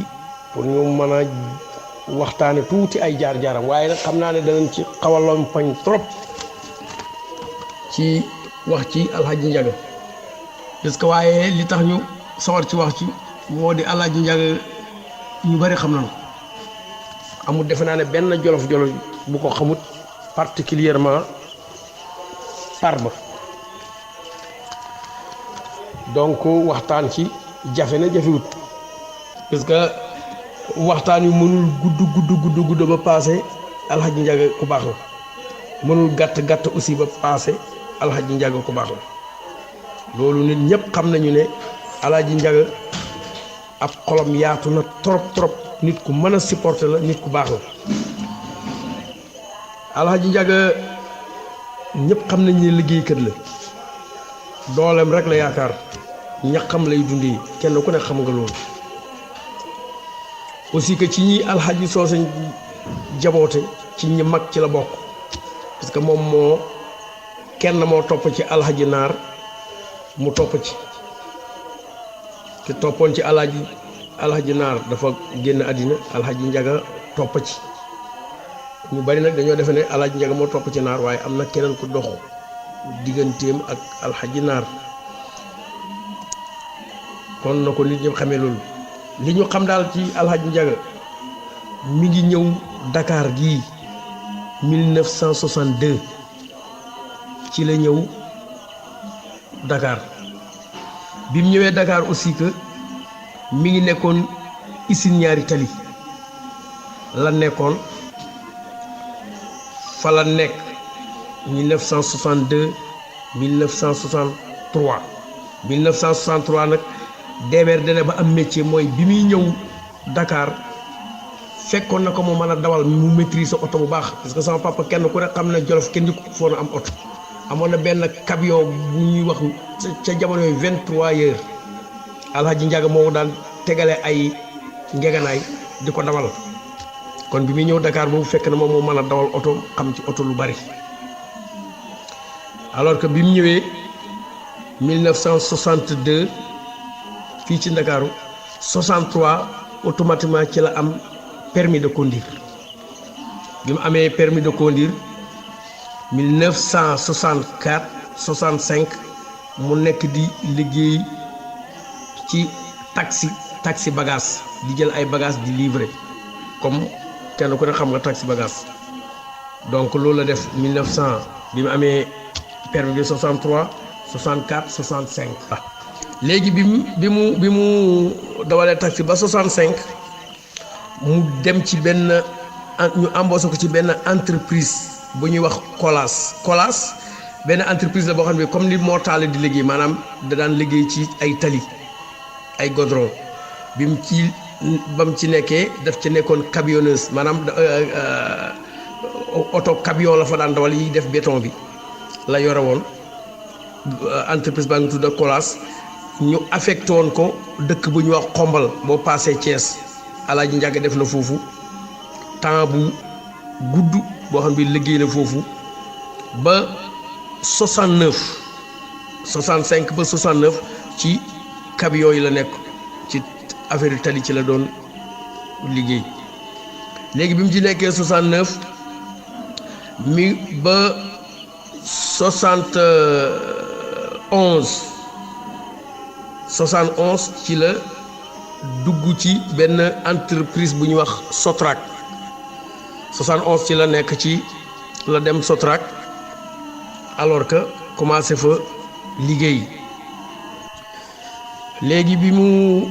pour ñu mën a waxtaane tuuti ay jaar-jaaram waaye nag xam naa ne danañ ci xawaloon pañ trop ci wax ci alxaji Njaga parce que waaye li tax ñu sawar ci wax ci moo di alxaji Njaga ñu bari xam nañu amul defe naa ne benn jolof-jolof bu ko xamut particulièrement Parba donc waxtaan ci jafe na jafewut parce que waxtaan yu mënul gudd ba passé alxaji Njaga ku baax la mënul gàtt aussi ba passé alxaji Njaga ku baax la loolu nit ñëpp xam nañu ne alxaji Njaga ab xolam yaatu na trop nit ku mën a supporter la nit ku baax la. alxaji Njaga ñëpp xam nañ ne liggéeykat la dooleem rek la yaakaar ñaqam lay dundee kenn ku ne xam nga loolu aussi que ci ñi alxaji Soose jaboote ci ñi mag ci la bokk parce que moom moo topp ci alxaji Naar mu topp ci te toppoon ci alxaji Naar dafa génn àddina alxaji Njaga topp ci ñu bari nag dañoo defe ne alxaji Njaga moo topp ci Naar waaye am na keneen ku dox digganteem ak alxaji Naar kon na ko nit ñëpp xamee loolu li ñu xam daal ci alxaji Njaga mi ngi ñëw Dakar gii 1962 ci la ñëw Dakar bi mu ñëwee Dakar aussi que mi ngi nekkoon usine ñaari tali la nekkoon fa la nekk 1962 1963 nag demeer dana ba am métier mooy bi muy ñëw Dakar fekkoon na ko mu mën a dawal mu maîtriser oto bu baax parce que sama papa kenn ku ne xam ne Jolof kenn di ko foon a am oto amoon na benn camion bu ñuy wax ca jamono yooyu 23 heures alxaji Njaga moo daan tegale ay ngeganaay di ko dawal kon bi muy ñëw Dakar boobu fekk na moom moo mën a dawal oto xam ci oto lu bari alors que bi mu ñëwee 1962 fii ci Ndakaaru 63 automatiquement ci la am permis de conduire bi mu amee permis de conduire 1964 65 mu nekk di liggéey ci taxi bagage di jël ay bagage di livrer comme kenn ku ne xam nga taxi bagage donc loolu la def 1900 bi mu amee permis de 63 64 65 léegi bi mu dawalee taxi ba 65 mu dem ci benn ñu embauché ko ci benn entreprise bu ñuy wax Colas benn entreprise la boo xam ne comme ni moo taale di liggéey maanaam da daan liggéey ci ay tali ay goudron ba mu ci nekkee daf ci nekkoon camionneuse maanaam oto camion la fa daan dawal yi def béton bi la yore woon entreprise baa ngi tudd Colas ñu affecté woon ko dëkk bu ñuy wax Xombal boo paasee Thiès alxaji Njaga def na foofu temps bu gudd boo xam ne liggéey na foofu ba 65 ba 69 ci camion yi la nekk ci affaire yu tali ci la doon liggéey léegi bi mu ci nekkee 69 mi ba 71 ci la dugg ci benn entreprise bu ñuy wax Sotrac 71 ci la nekk ci la dem Sotrac alors que commencé fa liggéey léegi bi mu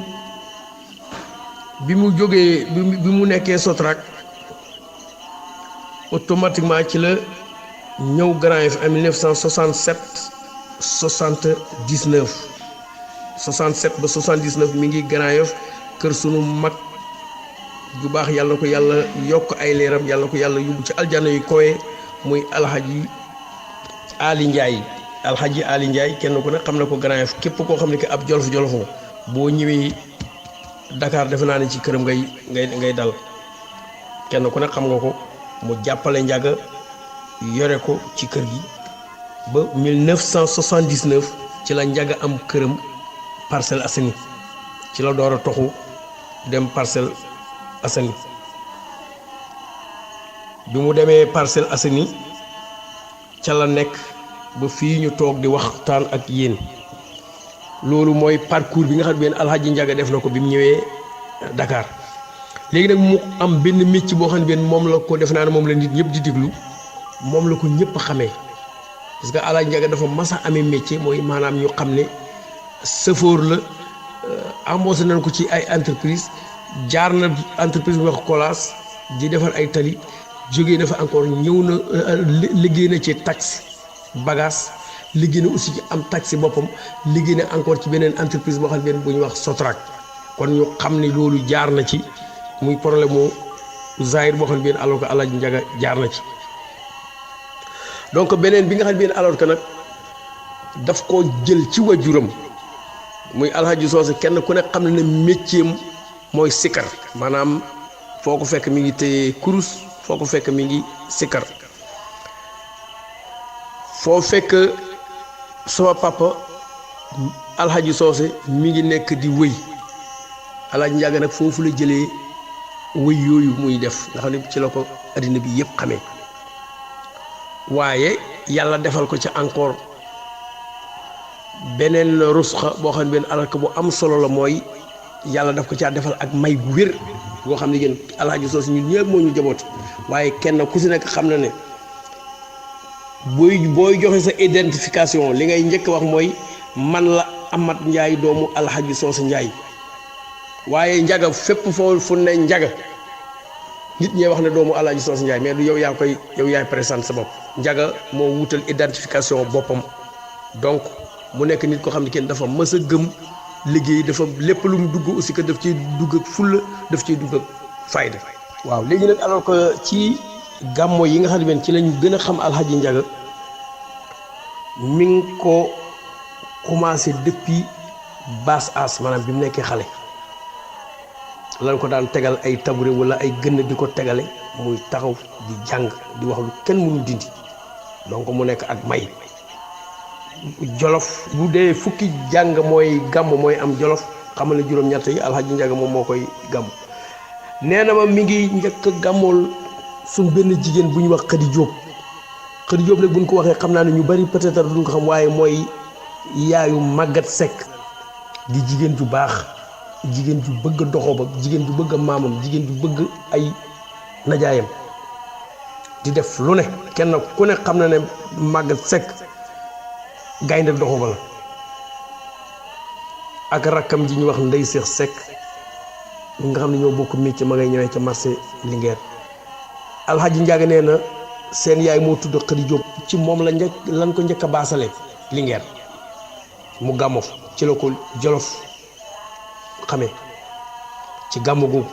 jógee bi mu nekkee Sotrac automatiquement ci la ñëw Grand Yoff en 1967 79 67 ba 79 mi ngi Grand Yoff kër sunu mag ju baax yàlla na ko yàlla yokk ay leeram yàlla na ko yàlla yóbbu ci aljana yu kowe muy alxaji Ali Ndiaye kenn ku ne xam na ko Grand Yoff képp koo xam ne que ab jolof-jolofoo boo ñëwee Dakar defe naa ne ci këram ngay dal kenn ku ne xam nga ko mu jàppale Ndiaga yore ko ci kër gi ba 1979 ci la Ndiaga am këram Parcelles Assainies ci la door a toxu dem Parcelles Assainies bi mu demee Parcelles Assainies ca la nekk ba fii ñu toog di waxtaan ak yéen loolu mooy parcours bi nga xam ne Alhaji Ndiaga def na ko bi mu ñëwee Dakar léegi nag mu am benn métier boo xam ne moom la ko def naa ne moom la nit ñëpp di déglu moom la ko ñëpp xamee parce que Alhaji Ndiaga dafa mas a amee métier mooy maanaam ñu xam ne chauffeur la embauché nañ ko ci ay entreprise jaar na entreprise bu wax Colas di defar ay tali jógee na fa encore ñëw na liggéey na ci taxi bagage liggéey na aussi ci am taxi boppam liggéey na encore ci beneen entreprise boo xam ne bu ñuy wax Sotrac kon ñu xam ne loolu jaar na ci muy problème mu zahir boo xam ne alors que Alhaji Ndiaga jaar na ci donc beneen bi nga xam ne alors que nag daf koo jël ci wajuram muy Alhaji Socé kenn ku ne xam ne métier am mooy sikkar maanaam foo ko fekk mi ngi téye kurus foo ko fekk mi ngi sikkar foo fekk sama papa Alhaji Socé mi ngi nekk di wëy Alhaji Ndiaga nag foofu la jëlee wëy yooyu muy def nga xam ne ci la ko addina bi yëpp xamee waaye yàlla defal ko ci encore beneen rusxa boo xam ne benn alal bu am solo la mooy yàlla daf ko caa defal ak may gu wér boo xam ne yéen Alhaji Socé ñun ñëpp moo ñu jaboot waaye kenn ku si nekk xam na ne booy joxe sa identification li ngay njëkk wax mooy man la Amath Ndiaye doomu Alhaji Socé Ndiaye waaye Ndiaga fépp fu ne Ndiaga nit ñee wax ne doomu Alhaji Socé Ndiaye mais du yow yaay présente sa bopp Ndiaga moo wutal identification boppam donc mu nekk nit ko xam ne kenn dafa mës a gëm liggéey dafa lépp lu mu dugg aussi que daf ciy dugg ak fulla daf ciy dugg ak fayda waaw léegi nag alors que ci gàmmo yi nga xam ne ci lañu gën a xam Alhaji Ndiaga mi ngi ko commencé depuis basse âge maanaam bi mu nekkee xale lan ko daan tegal ay tabure wala ay gën di ko tegale muy taxaw di jàng di wax lu kenn mënul dindi donc mu nekk ak may jolof bu dee fukki jàng mooy gàmm mooy am jolof xamal ne juróom-ñett yi Alhaji Ndiaga moom moo koy gàmm nee na ma mi ngi njëkk a gàmmool suñ benn jigéen bu ñu wax Khady Diop nag buñ ko waxee xam naa ne ñu bari peut-être duñ ko xam waaye mooy yaayu Maguette Seck di jigéen ju baax jigéen ju bëgg a doxoo ba jigéen ju bëgg a maamam jigéen ju bëgg ay najaayam di def lu ne kenn ku ne xam na ne Maguette Seck gaynde doxoo ba la ak rakkam ji ñu wax Ndey Seex Seck nga xam ne ñoo bokk métier ma ngay ñëwee ca marché Linguère Alhaji Ndiaga nee na seen yaay moo tudd Khady Diop ci moom lan ko njëkk a baasale Linguère mu gàmmo ci la ko Jolof xamee ci gàmmu googu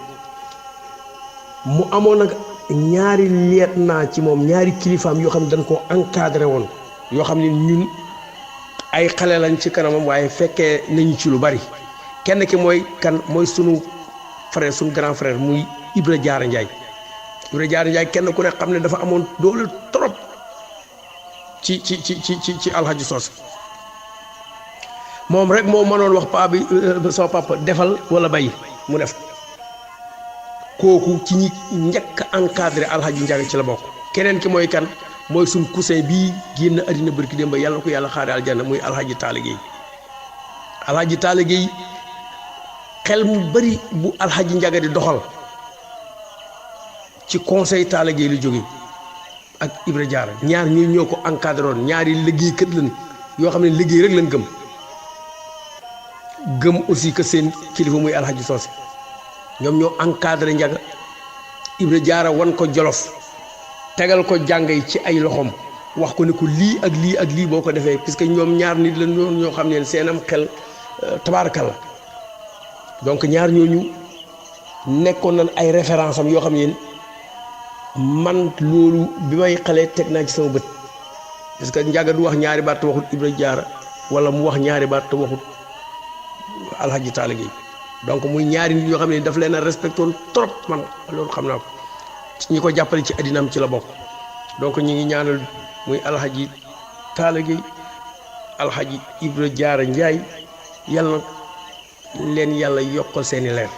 mu amoon nag ñaari leet naa ci moom ñaari kilifaam yoo xam ne dañ koo encadré woon yoo xam ne ñun ay xale lañ ci kanamam waaye fekkee nañu ci lu bari kenn ki mooy kan mooy sunu frère sunu grand frère muy Ibra Diarra Ndiaye kenn ku ne xam ne dafa amoon doole trop ci Alhaji Socé moom rek moo mënoon wax paa bi sama papa defal wala bay mu def kooku ci ñi njëkk a encadré Alhaji Ndiaga ci la bokk keneen ki mooy kan mooy suñ cousin bii génn àddina barki démb yàlla ko yàlla xaare aljanna muy Alhaji Talla Gueye xel mu bari bu Alhaji Ndiaga di doxal ci conseil Talla Gueye lu jóge ak Ibra Diarra ñaar ñi ñoo ko encadré woon ñaari liggéeykat lañ yoo xam ne liggéey rek lañ gëm aussi que seen kilifa muy Alhaji Socé ñoom ñoo encadré Ndiaga Ibra Diarra wan ko Jolof tegal ko jàng yi ci ay loxoom wax ko ne ko lii ak lii ak lii boo ko defee puisque ñoom ñaar nit la ñoo xam ne seenam xel tabaarakalla donc ñaar ñooñu nekkoon nañ ay référence am yoo xam ne man loolu bi may xale teg naa ci sama bët parce que Ndiaga du wax ñaari baat te waxut Ibra Jaara wala mu wax ñaari baat te waxut Alhaji Taala Gueye donc muy ñaari nit yoo xam ne daf leen a respecté woon trop man loolu xam naa ko ñi ko jàppale ci addinaam ci la bokk donc ñi ngi ñaanal muy Alhaji Taala Gueye Alhaji Ibra Jaara Njaay yàlla leen yàlla yokkal seeni leer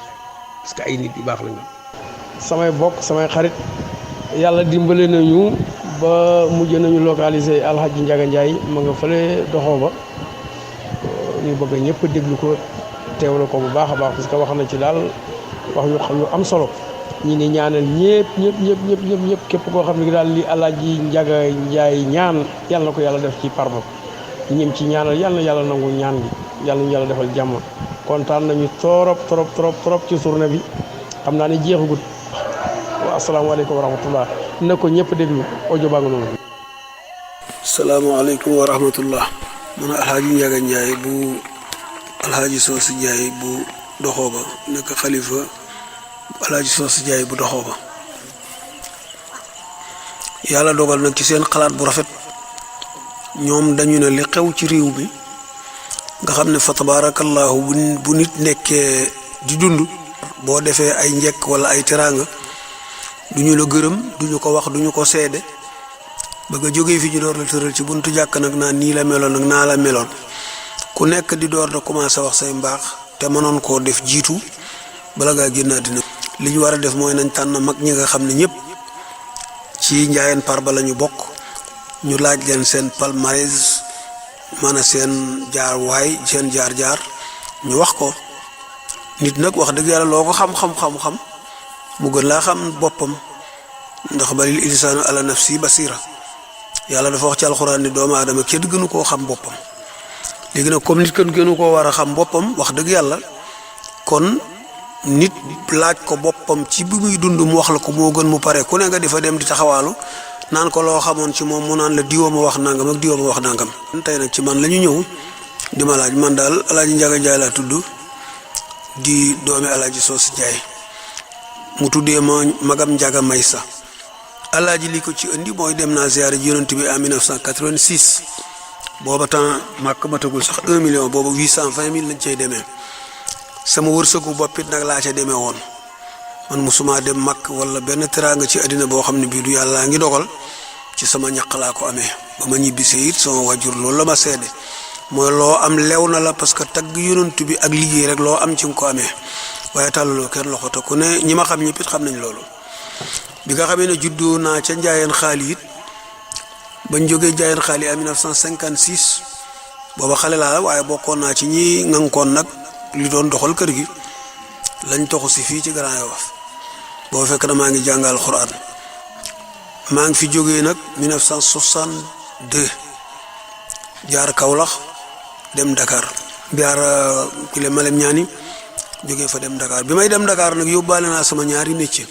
parce que ay nit yu baax lañu. samay bokk samay xarit yàlla dimbale nañu ba mujj nañu localiser Alhaji Ndiaga Ndiaye ma nga fële doxoo ba ñu bëgg ñëpp déglu ko teewlu ko bu baax a baax parce que wax na ci daal wax yu am solo ñi ni ñaanal ñëpp képp koo xam ne daal li Alhaji Ndiaga Ndiaye ñaan yàlla na ko yàlla def ci parma ñim ci ñaanal yàlla na yàlla nangu ñaan gi yàlla ñu yàlla defal jàmm kontaan nañu trop ci journée bi xam naa ne jeexagut wa asalaamaaleykum wa rahmatullah na ko ñëpp déglu audio baa nga noonu. salaamaaleykum wa rahmatullah man Alhaji Ndiaga Ndiaye bu Alhaji Soosu Ndiaye bu doxoo ba nekk xalifa Alhaji Soosu Ndiaye bu doxoo ba yàlla dogal nag ci seen xalaat bu rafet ñoom dañu ne li xew ci réew mi nga xam ne fa tabarakallahu bu nit nekkee di dund boo defee ay njekk wala ay teraanga duñu la gërëm duñu ko wax duñu ko seede ba nga jógee fi ñu door la tëral ci buntu jàkk nag naa nii la meloon nag naa la meloon ku nekk di door da commencé wax say mbaax te mënoon koo def jiitu bala ngaa génn àddina li ñu war a def mooy nañ tànn mag ñi nga xam ne ñëpp ci Njaayeen Parba la ñu bokk ñu laaj leen seen palmarès maanaam seen jaar ñu wax ko nit nag wax dëgg yàlla loo ko xam mu gën laa xam boppam ndax balil insaanu ala nafsi basira yàlla dafa wax ci alxuraan ni doomu aadama kenn gënu koo xam boppam léegi nag comme nit kenn gënu koo war a xam boppam wax dëgg yàlla kon nit laaj ko boppam ci bi muy dund mu wax la ko moo gën mu pare ku ne nga di fa dem di taxawaalu naan ko loo xamoon ci moom mu naan la diwoo ma wax nangam ak diwoo ma wax nangam. tey nag ci man la ñu ñëw di ma laaj man daal Alhaji Ndiaga Ndiaye laa tudd di doomi Alhaji Soosu Ndiaye mu tuddee ma magam Ndiaga Maysa Alhaji li ko ci indi mooy dem naa ziyaare ji yonent bi en 1986 booba temps màkk matagul sax 1 million booba 820 000 lañ cay demee sama wërsëgu bopp it nag laa ca demee woon man musuma dem màkk wala benn teraanga ci àddina boo xam ne bii du yàlla ngi dogal ci sama ñaq laa ko amee ba ma ñibbisee it sama wajur loolu la ma seede mooy loo am lew na la parce que tagg yonent bi ak liggéey rek loo am ci nga ko amee waaye tàllaloo kenn loxo te ku ne ñi ma xam ñëpp it xam nañ loolu. bi nga xamee ne juddoo naa ca Njaayeen Xaali it bañ jógee Njaayeen Xaali en 1956 booba xale laa waaye bokkoon naa ci ñi ngankoon nag li doon doxal kër gi lañ toxu si fii ci Grand Yoff boo fekk na maa ngi jàngal Alxuraan maa ngi fi jógee nag 1962 jaar Kaolack dem Dakar jaar kile Malem Ñaani jógee fa dem Dakar bi may dem Dakar nag yóbbaale naa sama ñaari métier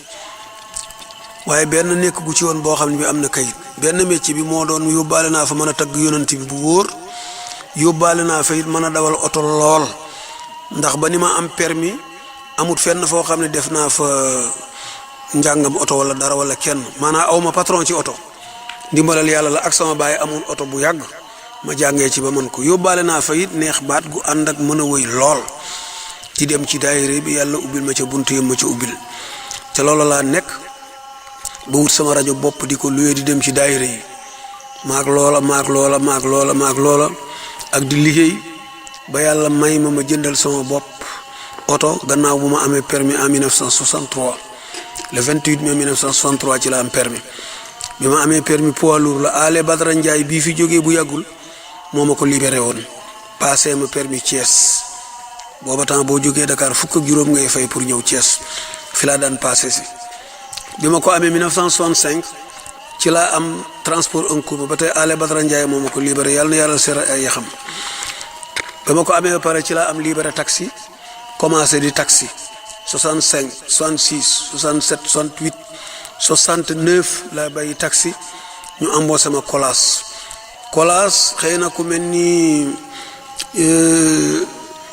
waaye benn nekk gu ci woon boo xam ne bi am na kayit benn métier bi moo doon yóbbaale naa fa mën a tagg yonent bi bu wóor yóbbaale naa fa it mën a dawal oto lool ndax ba ni ma am permis amut fenn foo xam ne def naa fa njàngam oto wala dara wala kenn maanaam aw ma patron ci oto ndimbalal yàlla la ak sama baay amoon oto bu yàgg ma jàngee ci ba mën ko yóbbaale naa fa it neex baat gu ànd ak mën a wëy lool ci dem ci daayira bi yàlla ubbil ma ca buntu yëm ma ca ubbil te loolu laa nekk ba wut sama rajo bopp di ko luye di dem ci daayira yi maag loola ak di liggéey ba yàlla may ma jëndal sama bopp oto gannaaw bu ma amee permis en 1963 le 28 mai 1963 ci la am permis bi ma amee permis poids lourd la Ale Badara Ndiaye bii fi jógee bu yàggul moo ma ko libéré woon passé ma permis Thiès booba temps boo jógee Dakar fukk ak juróom ngay fay pour ñëw Thiès fi laa daan passé si bi ma ko amee 1965 ci laa am transport en commun ba tey Ale Badara Ndiaye moo ma ko libéré yàlla na yàlla seera ay yaxam ba ma ko amee ba pare ci laa am libéré taxi commencé di taxi 65 66 67 68 69 laa bàyyi taxi ñu embauché ma Colas xëy na ku mel ni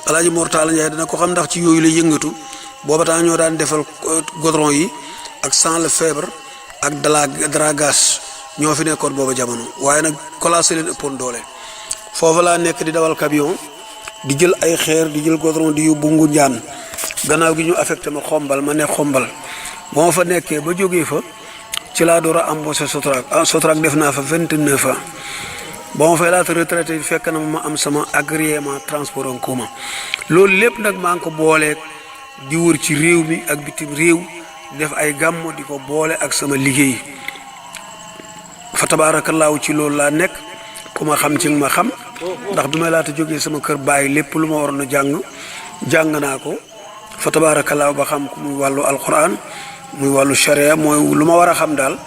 Alaaji Mortala Ndiaye dana ko xam ndax ci yooyu la yëngatu booba temps ñoo daan defal goudron yi ak Sans le Fèvre ak dragage ñoo fi nekkoon booba jamono waaye nag collacé leen ëppoon doole foofu laa nekk di dawal camion di jël ay xeer di jël goudron di yóbbu Ngunjaan gannaaw gi ñu affecté ma xombal ma ne xombal ba ma fa nekkee ba jógee fa ci laa door a embauché Sotrac def naa fa 29 ans ba ma fay laata retraité fekk na ma am sama agrément transport en commun loolu lépp nag maa ngi ko booleeg di wër ci réew mi ak bitim réew def ay gàmmo di ko boole ak sama liggéey fa tabaarakallaahu ci loolu laa nekk ku ma xam ci ma xam ndax bi may laata jógee sama kër bàyyi lépp lu ma waroon a jàng naa ko fa tabaarakallaahu ba xam ko muy wàllu alquran muy wàllu charia mooy lu ma war a xam daal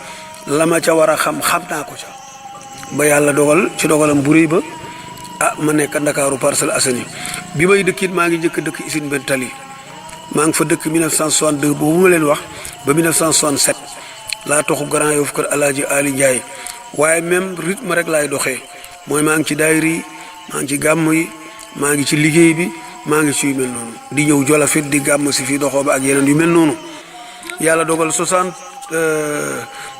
la ma ca war a xam naa ko ca ba yàlla dogal ci dogalam bu rëy ba ma nekk Ndakaaru Parcelles Assainies bi may dëkkit maa ngi njëkk dëkk Usine Ben Tali maa ngi fa dëkk 1962 boobu ma leen wax ba 1967 laa toxu Grand Yoff kër Alaaji Ali Ndiaye waaye même rythme rek laay doxee mooy maa ngi ci daayira yi maa ngi ci gàmm yi maa ngi ci liggéey bi maa ngi ci yu mel noonu di ñëw Jolofit di gàmm si fii doxoo ba ak yeneen yu mel noonu yàlla dogal 60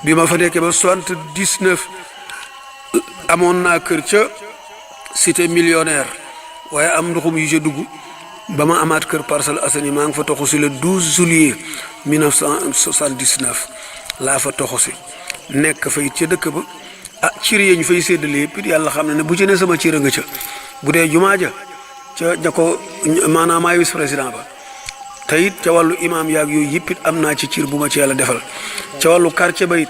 bi ma fa nekkee ba 79 amoon naa kër ca cité millionnaire waaye am ndoxum yu ca dugg ba ma amaat kër Parcelles Assainies maa ngi fa toxu si le 12 juillet 1979 laa fa toxu si nekk fa it ca dëkk ba cër yi ñu fay séddale yëpp it yàlla xam ne bu ci ne sama cër nga ca bu dee jumaa ja ca ña ko maanaam maay vice président ba te it ca wàllu imam yaag yooyu yëpp it am naa ci cër bu ma ci yàlla defal ca wàllu quartier ba it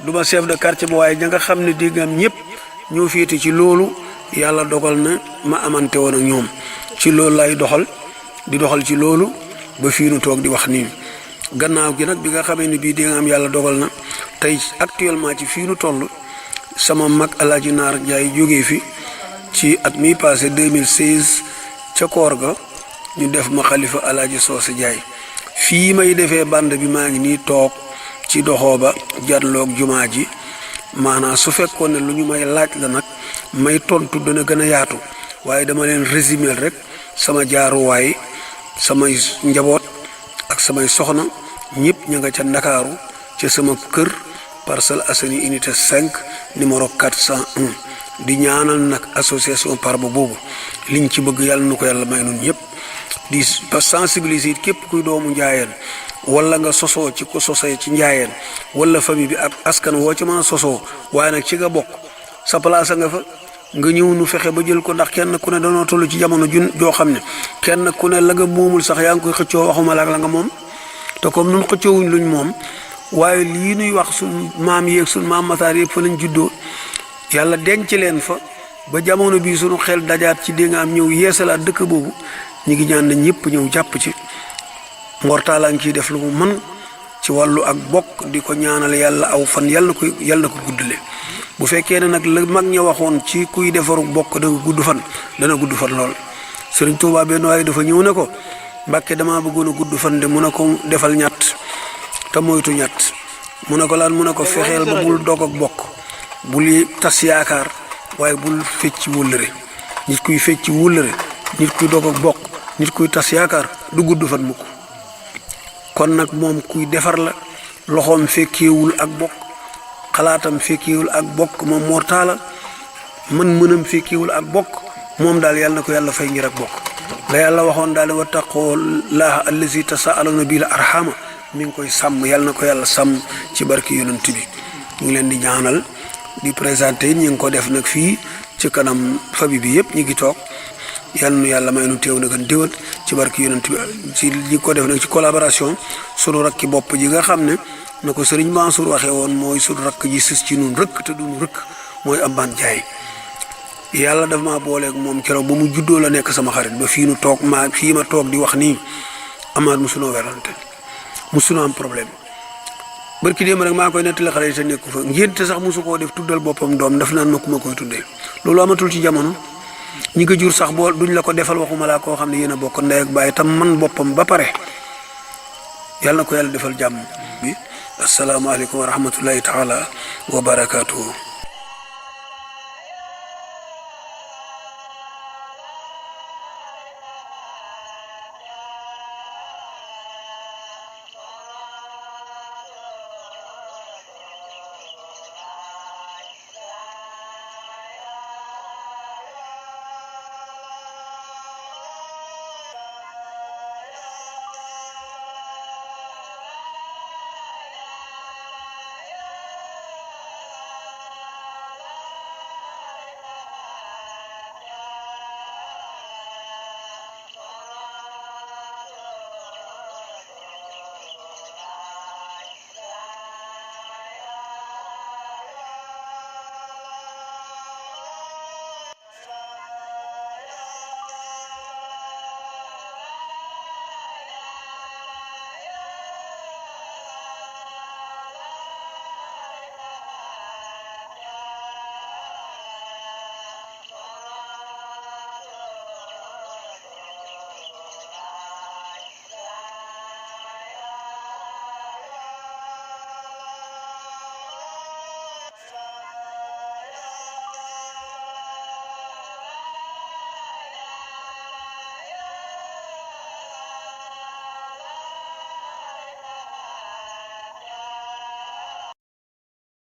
du ma chef de quartier ba waaye ña nga xam ne dégg am ñëpp ñoo féete ci loolu yàlla dogal na ma amante woon ak ñoom ci loolu lay doxal di doxal ci loolu ba fii nu toog di wax nii gannaaw gi nag bi nga xamee ni bii di nga am yàlla dogal na tey actuellement ci fii nu toll sama mag Alaaji Naar Njaay jógee fi ci at mi passé 2016 ca koor ga ñu def ma xalifa Alaaji Soose Njaay fii may defee bande bi maa ngi nii toog ci doxoo ba janloog jumaa ji maanaam su fekkoon ne lu ñu may laaj la nag may tontu dana gën a yaatu waaye dama leen résumer rek sama jaaruwaay samay njaboot ak samay soxna ñëpp ña nga ca Ndakaaru ca sama kër Parcelles Assainies unité 5 numéro 401 di ñaanal nag association Parba boobu liñ ci bëgg yàlla nu ko yàlla may nun ñëpp di sensibiliser képp kuy doomu njaayeen wala nga sosoo ci ko sosee ci njaayeen wala famille bi ak askan woo ci mën a sosoo waaye nag ci nga bokk sa place nga fa nga ñëw nu fexe ba jël ko ndax kenn ku ne danoo toll ci jamono joo xam ne kenn ku ne la nga moomul sax yaa ngi koy xëccoo waxuma la nga moom te comme nun xëccoowuñ luñ moom waaye lii nuy wax suñ maam yeeg suñ maam mataar yëpp fa lañ juddoo yàlla denc leen fa ba jamono bii suñu xel dajaat ci dégg nga am ñëw yeesalaat dëkk boobu ñu ngi ñaan na ñëpp ñëw jàpp ci Mortala ngi ciy def lu mu mën ci wàllu ak bokk di ko ñaanal yàlla aw fan yàlla na ko guddale bu fekkee ne nag la mag ña waxoon ci kuy defaru bokk da nga gudd fan dana gudd fan lool Sëriñ Tuubaa benn waaye dafa ñëw ne ko Mbàkke damaa bëggoon a gudd fan de mu ne ko defal ñett te moytu ñett mu ne ko laan mu ne ko fexeel ba bul dog ak bokk bul tas yaakaar waaye bul fecc wóllëre nit kuy fecc wóllëre nit kuy dog ak bokk nit kuy tas yaakaar du gudd fan mukk kon nag moom kuy defar la loxoom fekkeewul ak bokk xalaatam fekkeewul ak bokk moom Mortala mën-mënam fekkeewul ak bokk moom daal yàlla na ko yàlla fay ngir ak bokk la yàlla waxoon daal wa taqoo laaha allazi tasaaluna bil arhama mi ngi koy sàmm yàlla na ko yàlla sàmm ci barki yonent bi ñu ngi leen di ñaanal di présenté yi ñu ngi ko def nag fii ci kanam famille bi yëpp ñu ngi toog yàlla nu yàlla may nu teew na gën déwén ci barki yonent bi ci ñi ko def nag ci collaboration sunu rakki bopp ji nga xam ne na ko Sëriñ Mansour waxee woon mooy sunu rakk ji sës ci nun rëkk te duñu rëkk mooy Amban Njaay yàlla dafa maa booleeg moom keroog ba mu juddoo la nekk sama xarit ba fii nu toog fii ma toog di wax nii amaat musunoo werante musunoo am problème barki démb rek maa koy nettali xale yi te nekku fa ngénte sax musu koo def tuddal boppam doom daf naan ma ku ma koy tuddee loolu amatul ci jamono ñi ko jur sax boo duñ la ko defal waxuma laa koo xam ne yéen a bokk ndey ak baay tam man boppam ba pare yàlla na ko yàlla defal jàmm bi asalaamaaleykum wa rahmatullahi taala wa barakaatuhu